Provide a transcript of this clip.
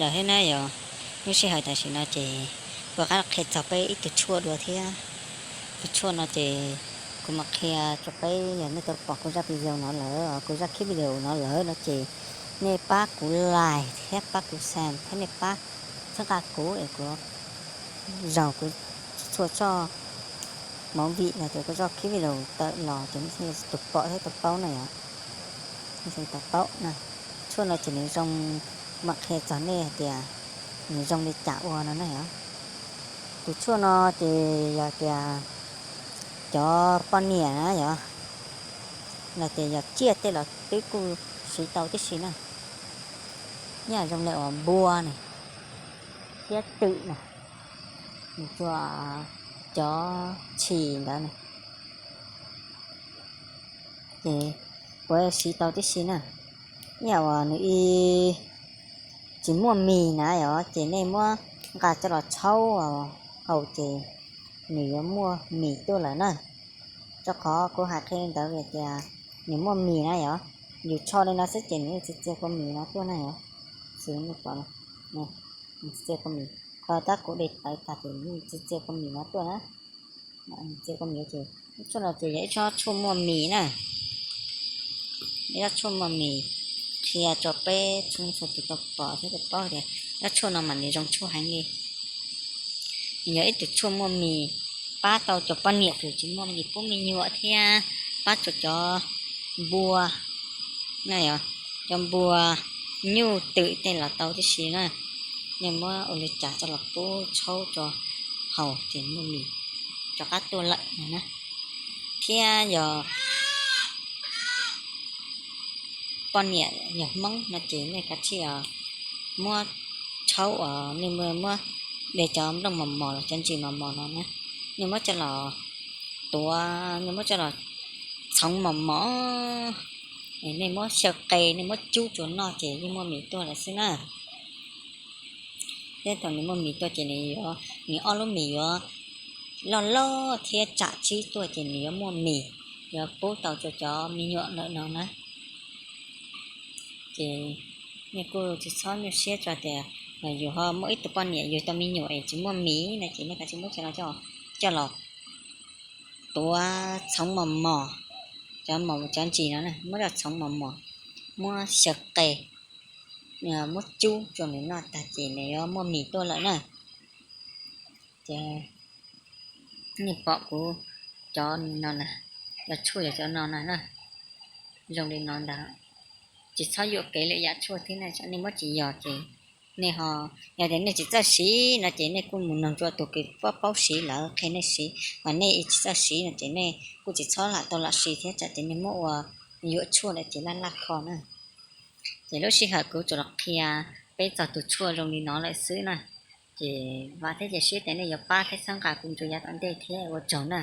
Lawm thiab na yog, lub sij hawm tam sim no ces kuv rov qab qhia txog peb ib tug tshuaj dua thiab. Tus tshuaj no ces kuv mam qhia rau peb, yog nej tau pom kuv zaj video no lawm, kuv zaj khib video no lawm no ces nej pab kuv like thiab pab kuv share thiab nej pab txhawb nqa kuv es kuv zaug kuv txhua txoj movie los tias kuv txoj khib video tawm los ces nej thiaj tau pom thiab tau paub na yom. Tau paub na. Tshuaj no ces nws zoo, mam qhia txog nej hais tias nws zoo li cas ua no na yom. Tus tshuaj no ces yog tias cov poj niam na yom, los tias yog tsiaj tej los twb kuj siv tau tib si na. Nyob zoo li uas npua ne, thiab twm na, nws tua cov tshis ntawd na, ces puav siv tau tib si na. Ib yam uas nws tsis muaj mis na yom, ces nej muab nqa coj los tshaub haus ces nws yuav muaj mis tuaj lawm na. Rau qhov kuv hais qhia li ntawd vim tias nws muaj mis na yom, yus tsho li no xwb ces nws txiv txiav kua mis no tuaj na yom. Xws li nej pom no, txiv txiav kua mis, qhov tab kuv de tawv tag ces nws txiv txiav kua mis no tuaj na. Txiav kua mis ces, tshuaj no ces yog ib tsob tshuaj muaj mis na. Ib tsob tshuaj muaj mis, qhia rau peb txhua txhua tus tau pom thiab tau paub tias tsob tshuaj no mas nws zoo tshuaj heev li. Nws yog ib tug tshuaj muaj mis, pab tau cov poj niam tus tsis muaj mis pub me nyuam thiab pab rau cov npua, cov npua, nyuj, twm tej los tau tib si na. Nej muab ua li cas coj los pub tshaub rau haus ces muaj mis rov qab tuaj lawm no na. Thiab yog poj niam yog Hmoob no ces nej kav tsij muab tshaub uas nej muab de cov nplooj mos mos los cov ntsis mos mos no na, nej muab coj los tuav, nej muab coj los txhoov mos mos, nej muab xyaw qe, nej muab cub rau noj ces yeej muaj mis tuaj lawm xwb na. Thiab thaum nws muaj mis tuaj ces nws yuav, nws ob lub mis yuav loj loj thiab tsam tsib tuaj ces nws yuav muaj mis, yuav pub tau rau cov me nyuam lawm no na. Ces nej kuj tsis txhob nyuaj siab tso tias yus ho muaj ib tug poj niam yus tau me nyuam es tsis muaj mis no ces nej kav tsij muab cov no coj los tuav txhoov mos mos, cov mos cov ntsis no na, muab coj txhoov mos mos, muab xyaw qe, muab cub rau nws noj tag ces nws yuav muaj mis tuaj lawm na. Ces nej pom kuv cov no na, cov tshuaj yog cov no na na, zoo li no ntag. Tsis txhob yuam kev lwm yam tshuaj thiab na, nej muab tsis yog ces nej ho, yog tias nej tsis txawj siv no ces nej kuj mus noog rau tus kws paub paub siv lawm qhia nej siv, ho nej tsis txawj siv no ces nej kuj tsis txhob lam tau lam siv thiab tsam ces nej muab ua yuam tshuaj lawm ces laj laj kho na. Ces lub sij hawm kuv tsuas los qhia peb txog tus tshuaj zoo li no lawm xwb na. Ces vam thiab cia siab tias nej yuav pab thiab txhawb nqa kuv mus rau yav tom ntej thiab ua tsaug na.